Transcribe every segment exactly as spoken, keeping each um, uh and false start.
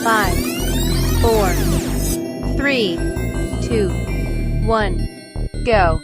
Five, four, three, two, one, go.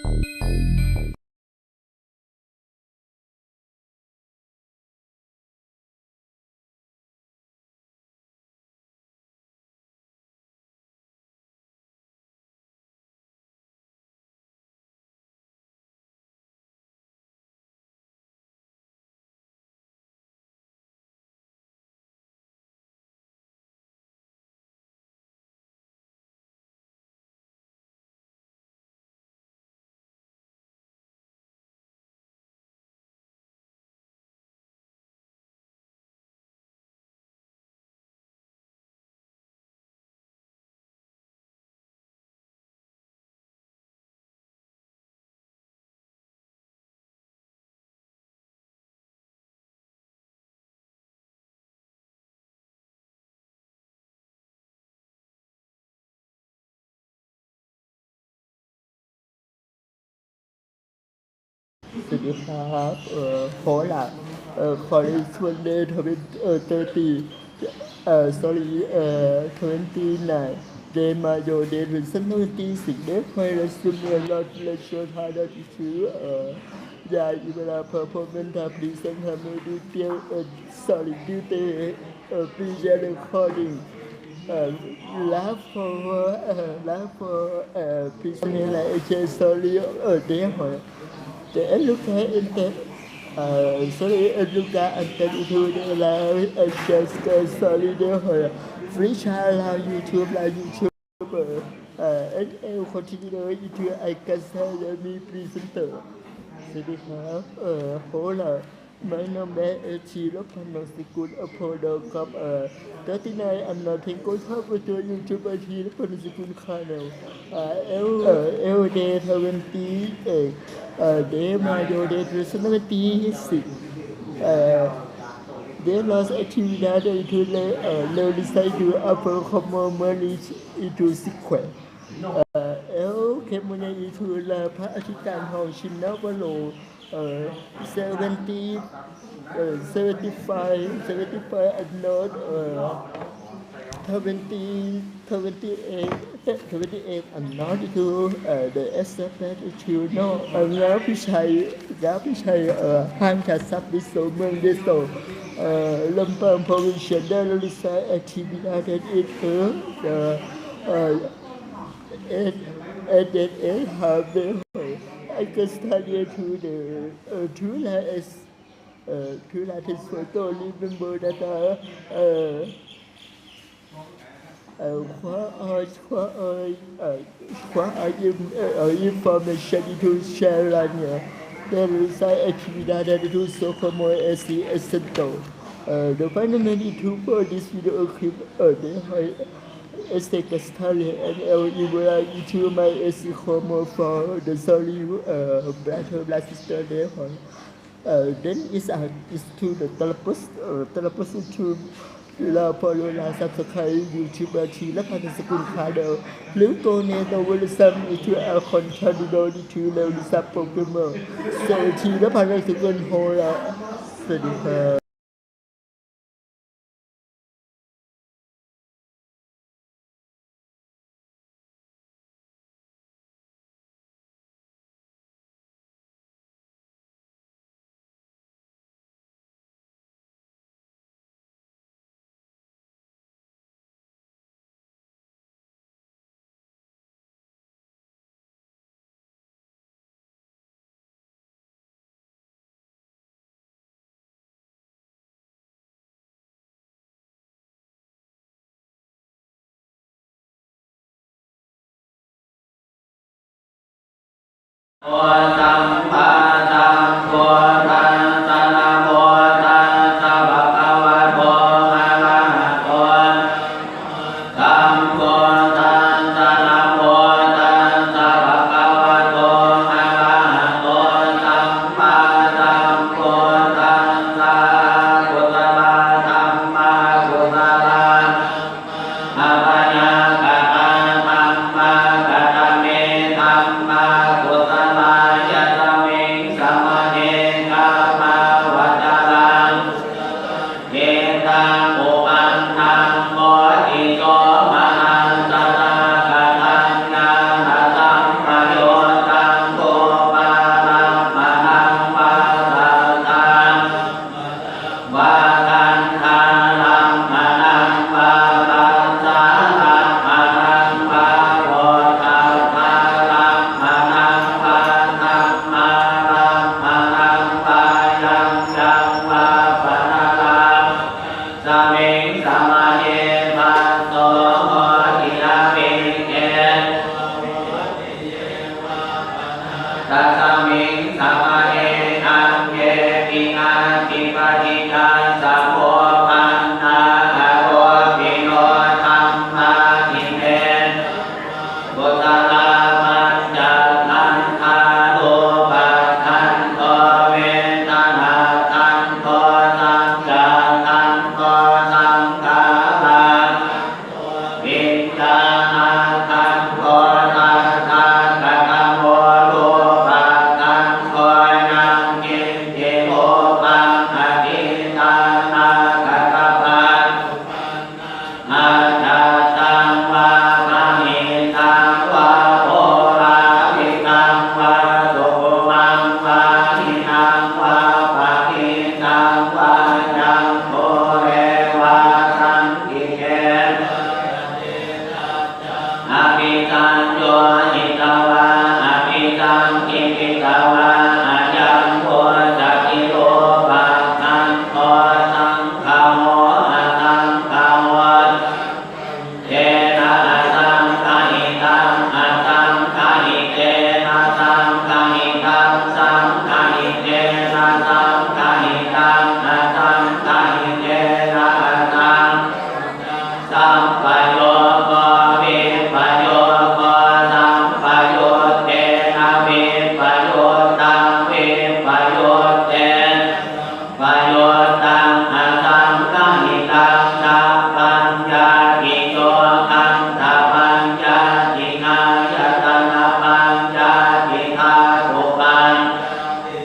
สวัสดีครับ เอ่อ Hola เอ่อ ขอเรียนชวน day twenty เอ่อ thirty เอ่อ sorry เอ่อ twenty-nine de mayo de twenty twenty-six de hoy la summer la la shota da tu เอ่อ ya iba la performance da present her detail เอ่อ sorry detail เอ่อ pre recording เอ่อ love for เอ่อ love for เอ่อ present la sorry เอ่อ de hoy แต่เอ็นลูกค้าเอ็นแต่ Uh, sorry, Luca, and then it would allow and just uh, sorry, no, uh, free trial on YouTube, on YouTube. Uh, and, and continue into I can sell me presenter. สวัสดีครับ เอ่อ Hola. My number is ธีรพันธ์ นามสกุล อำเภอดอนครับ เอ่อ thirty-nine I'm not Tenko Top with your YouTube ธีรพันธ์ นามสกุล Channel. Uh, L, uh, L day twenty-eight, uh, de mayo de twenty-six. Uh, de las actividades de, uh, realizadas por como Merlin y tu secuela. Uh, el que mune y tu la pa achitan hong shin na valo, uh, seventy, uh, seventy-five, seventy-five and not, uh, twenty, twenty-eight, twenty-eight and not to, uh, the expected to know. Uh, งานวิชา งานวิชา uh, ห้างจัดทรัพย์ Daiso เมือง Daiso, uh, Lampang Provincial ได้ realize actividades in, uh, uh, eight, eight, eight, eight, half day. I just study to the, uh, to the, uh, to the photo, remember that, uh, uh, uh, what, uh, what, uh, uh, what are you, uh, uh, information to share on your, there is a activity that to so como es essential. Uh, the fundamental to for this video clip, uh, the high Este Castalia and El Ibrahim to my S C Homo for the sorry, uh, brother, black sister, there for, uh, then it's, uh, it's to the telepos, uh, telepos to la follow la subscribe YouTuber ธีรพันธ์ นามสกุล Channel หรือ donate our some to our content to the to the sub programmer. So ธีรพันธ์ นามสกุล Hola สวัสดีครับ Namo tassa bhagavato arahato sammāsambuddhassa. Namo tassa bhagavato arahato sammāsambuddhassa. Kusalā dhammā, kusalā dhammā, abyākatā dhammā, katame dhammā kusalā? Yasmā Pañcakkhandhā: rūpakkhandho, vedanākkhandho, saññākkhandho, saṅkhārakkhandho, viññāṇakkhandho. Tattha katamo rūpakkhandho? Yaṅkiñci rūpaṃ atītānāgatapaccuppannaṃ ajjhattaṃ vā bahiddhā vā oḷārikaṃ vā sukhumaṃ vā hīnaṃ vā paṇītaṃ vā yaṃ dūre vā saṇṭhite vā, taṃ abhisaññūhitvā abhisaṅkhipitvā ayaṃ vuccati rūpakkhandho. Saṅgaho asaṅgaho. Tena asaṅgahitaṃ asaṅgahitena saṅgahitaṃ, saṅgahitena saṅgahitaṃ asaṅgahitena asaṅ sampayogo vippayogo, sampayuttena vippayuttaṃ, vippayuttena sampayuttaṃ asaṅgahitaṃ. Chapaññattiyo khandhapaññatti āyatanapaññatti dhātupaññatti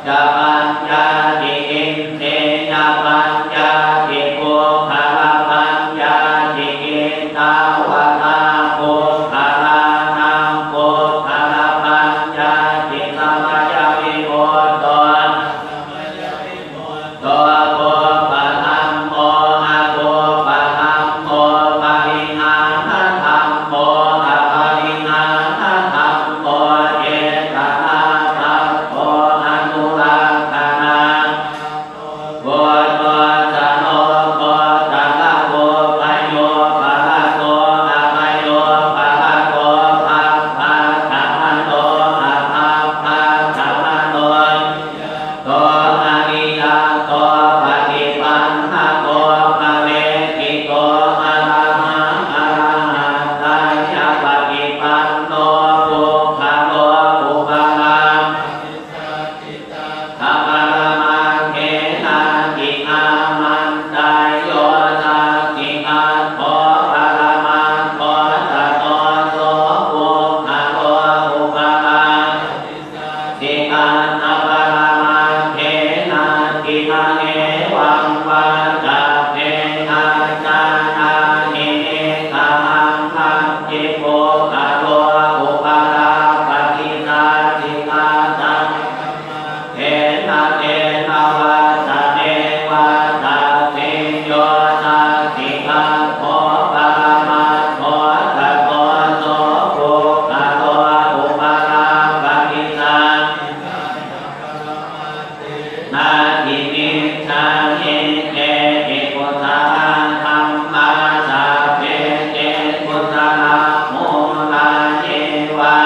saccapaññatti indriyapaññatti puggalapaññatti. Kittāvatā puggalānaṃ puggalapaññatti? Samayavimutto asamayavimutto, kuppadhammo akuppadhammo, parihānadhammo aparihānadhammo, cetanābhabbo anurakkhanābhabbo, puthujjano gotrabhū bhayūparato abhayūparato, bhabbāgamano abhabbāgamano, niyato aniyatto, paṭipannako phaleṭṭhito, arahā arahattāya paṭipanno puggalo, upalabbhati sacchikaṭṭhaparamaṭṭhenāti. Āmantā. Yo sacchikaṭṭho paramaṭṭho, tato so puggalo upalabbhati sacchikaṭṭhaparamaṭṭhenāti. Na hevaṃ vatthabbe. Ajānāhi niggahaṃ, atthi puggalo upalabbhati sacchikaṭṭhaparamaṭṭhena, tena vattane vatthabbe. Yo sacchikaṭṭho paramaṭṭho, tato so puggalo upalabbhati sacchikaṭṭhaparamaṭṭhenāti micchā. Ye keci kusalā dhammā, sabbe te kusalamūlā. Ye vā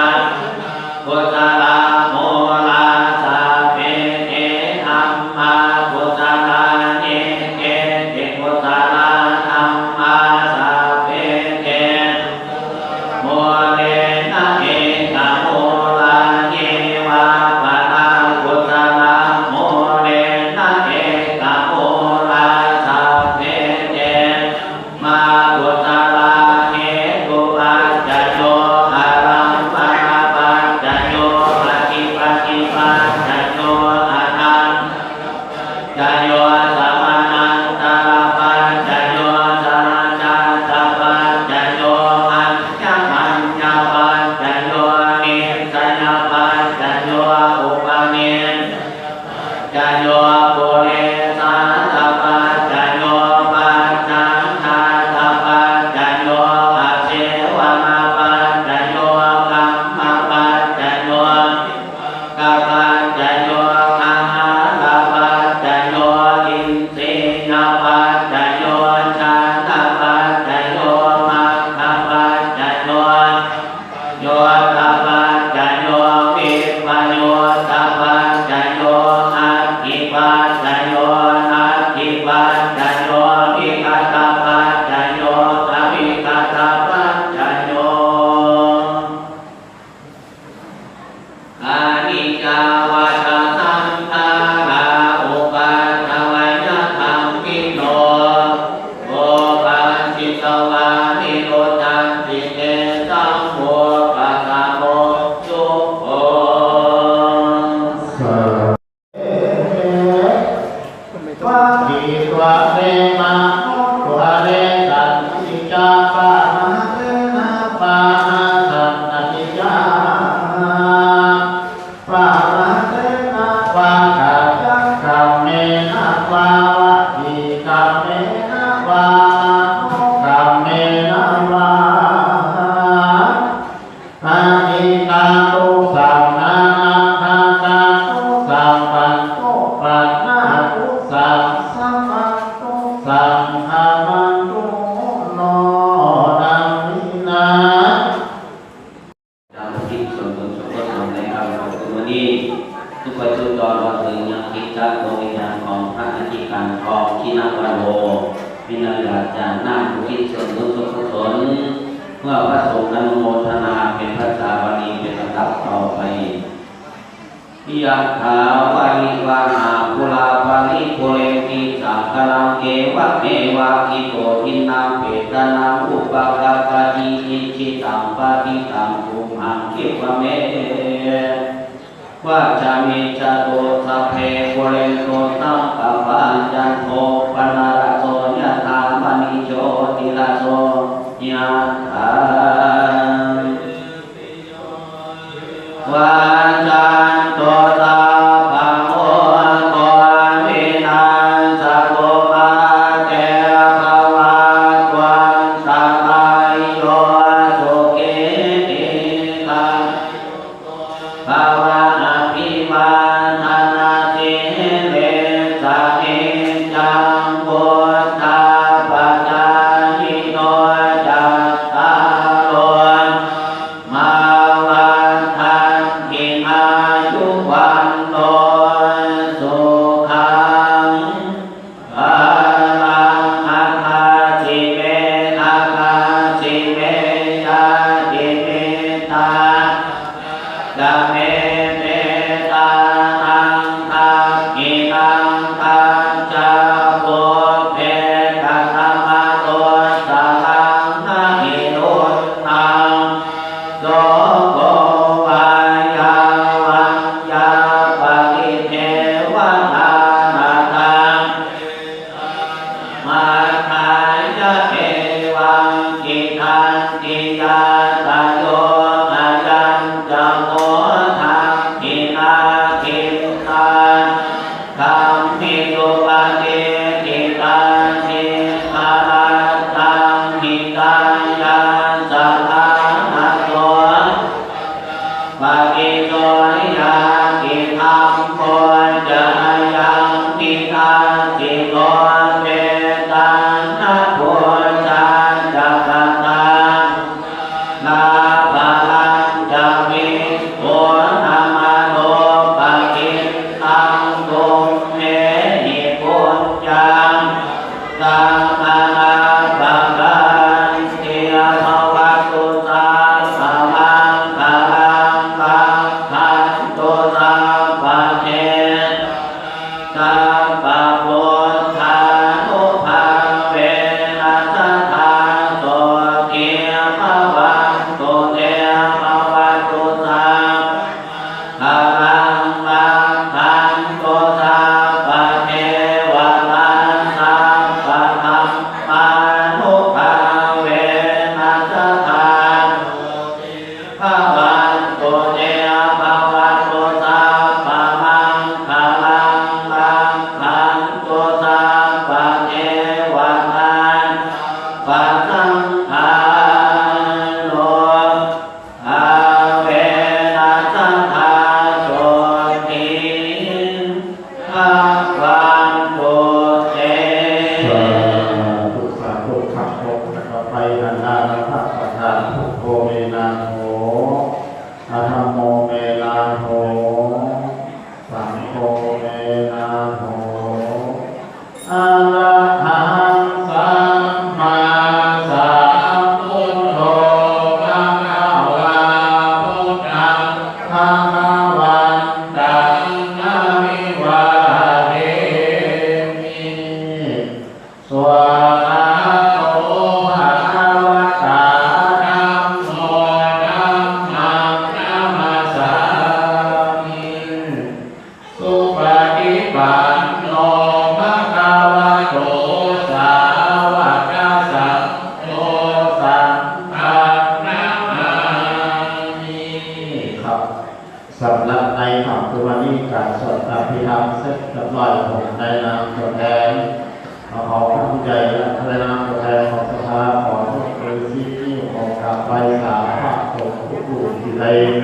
kusalā mūlā, sabbe te dhammā kusalā. Ye keci kusalā dhammā, sabbe te kusalamūlena ekamūlā. Ye vā pana kusalamūlena ekamūlā, sabbe te dhammā kusalā. Hetupaccayo, ārammaṇapaccayo, adhipatipaccayo, anantarapaccayo, samanantarapaccayo, sahajātapaccayo, aññamaññapaccayo, nissayapaccayo, upanissayapaccayo, purejātapaccayo, pacchājātapaccayo, āsevanapaccayo, kammapaccayo, vipākapaccayo, āhārapaccayo, indriyapaccayo, jhānapaccayo, maggapaccayo, sampayuttapaccayo, vippayuttapaccayo, atthipaccayo, natthipaccayo, vigatapaccayo, avigatapaccayo. Adhiṭṭhatu saṃ ārakkhatatu saṃ bandhupaṭṭhātu saṃ samaṇatu saṃ āmantu no dhamminā. การอุทิศส่วนบุญส่วนกุศลในค่ำคืนวันนี้ ทุกประชุมตอนมาถึงยังคิดจักดวงวิญญาณของพระอธิการทองชินวโร มีนางอยากจะนั่งอุทิศส่วนบุญส่วนกุศล เมื่อพระสงฆ์อนุโมทนาเป็นภาษาบาลีเป็นลำดับต่อไป Yathā vārivahā pūrā paripūrenti sāgaraṃ, evameva ito dinnaṃ petānaṃ upakappati. Icchitaṃ patthitaṃ tumhaṃ khippameva samijjhatu, sabbe pūrentu saṅkappā, cando paṇṇaraso yathā, maṇi jotiraso yathā. Vacchantu sabbarogo vinassatu, mā te bhavatvantarāyo, sukhī dīghāyuko bhava. Abhivādanasīlissa niccaṃ vuḍḍhāpacāyino, cattāro dhammā vaḍḍhanti, āyu vaṇṇo sukhaṃ balaṃ. Akāsi me akāsi me ñātimittā ca me petānaṃ dakkhiṇaṃ dajjā pubbe katamanussaraṃ, na hi ruṇṇaṃ soko vā yā vaññā paridevanā, na taṃ petānamatthāya evaṃ tiṭṭhanti ñātayo. Ayañca kho dakkhiṇā dinnā dhammesu patiṭṭhitā, dīgharattaṃ hitāyassa ṭhānaso paṭisoyāti. Dhammo ca ayaṃ nidassito, petāna pūjā ca katā balañca bhikkhūnamanuppadinnaṃ, tumhehi puññaṃ samanupapadanti. Bhavatu sabbamaṅgalaṃ, rakkhantu sabbadevatā, sabbabuddhānubhāvena sadā sotthī bhavantu te. Bhavatu sabbamaṅgalaṃ, rakkhantu sabbadevatā, sabbadhammānubhāvena sadā bhavantu te. Bhavatu sabbamaṅgalaṃ, rakkhantu sabbadevatā, sabbasaṅghānubhāvena sadā sotthī bhavantu te. สาธุ สาธุ ครับผม แล้วก็ไปหันหน้ามาพระประธาน Buddho me nātho, dhammo me nātho, saṅgho me nātho. Arahaṃ sammāsambuddho bhagavā, buddhaṃ bhagavantaṃ abhivādemi. Svākkhāto bhagavatā dhammo, dhammaṃ namassāmi. Supaṭipanno bhagavato sāvakasaṅgho, saṅghaṃ namāmi. ครับ สำหรับในค่ำคืนวันนี้ การสวดอภิธรรมเสร็จเรียบร้อย ผมในนามตัวแทน ขอพระผู้ใหญ่และในนามตัวแทนของสภา ขอยกมือสิบนิ้ว ขอกราบไหว้สาพระสงฆ์ทุกรูป Thầy